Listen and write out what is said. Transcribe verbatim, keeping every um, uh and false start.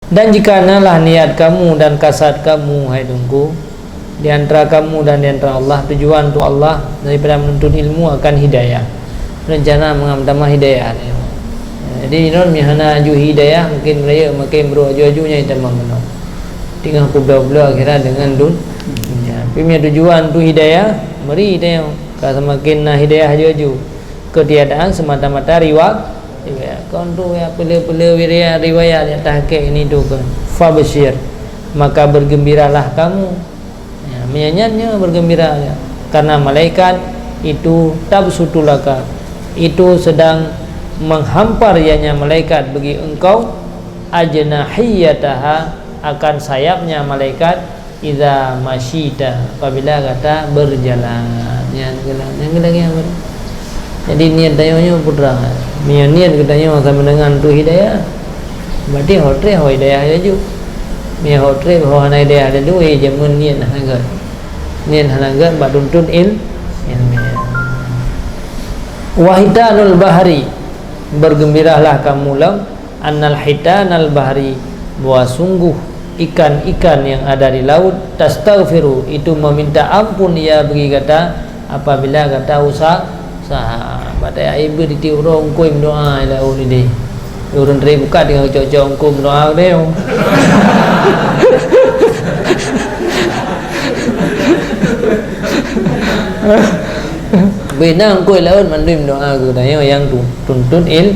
Dan jika nalah niat kamu dan kasad kamu, hai Teungku, di antara kamu dan di antara Allah, tujuan untuk Allah daripada menuntut ilmu akan hidayah, rencana mengamtama hidayah. Jadi, non meuhana aju hidayah, mungkin rayeuk makin brok aju-aju nyai tamah meunoe. Tinggal peubloe-bloe akhirat dengan dun-, dunia. Tapi meunyoe tujuan tu hidayah, meri teuh ka semakin na hidayah aju-aju. Ketiadaan semata-mata riwa-, riwayat. Kon tu ya peule-peule wiria-, riwayat di atas kek ni tu kan. Fabsyir, maka bergembiralah kamu. Ya, meunyan nyan bergembira ya. Karena malaikat itu tabsutu laka, itu sedang menghampar ianya malaikat bagi engkau, ajnahiyataha, akan sayapnya malaikat, idza masyita, apabila gata berjalan. Nyan keuh, nyan keuh lagèe apa? Jadi niat tanyoe nyoe putra. Meunyoe niat geutanyoe sama dengan tu hidayah, berarti ho trép ho hidayah laju. Meunyoe ho trép ho hana hidayah laju, eh, jameun niat hana gèt. Niat hana gèt bak tuntut il-, ilmiah. Wa hitanul bahri, bergembiralah kamu lom, annal hitanal bahri, bahwa sungguh ikan-ikan yang ada di laut, tastaghfiru, itu meminta ampun ia bagi gata apabila gata usa-, usaha. Bak akhé beuet tiep uroe eungkôt meudoa i laôt idéh. Ureueng trép buka tinggai cok-cok eungkôt meudoa udeh. Bina eungkôt i laôt mandum meudoa keu tanyoe nyang tu-, tuntut il-,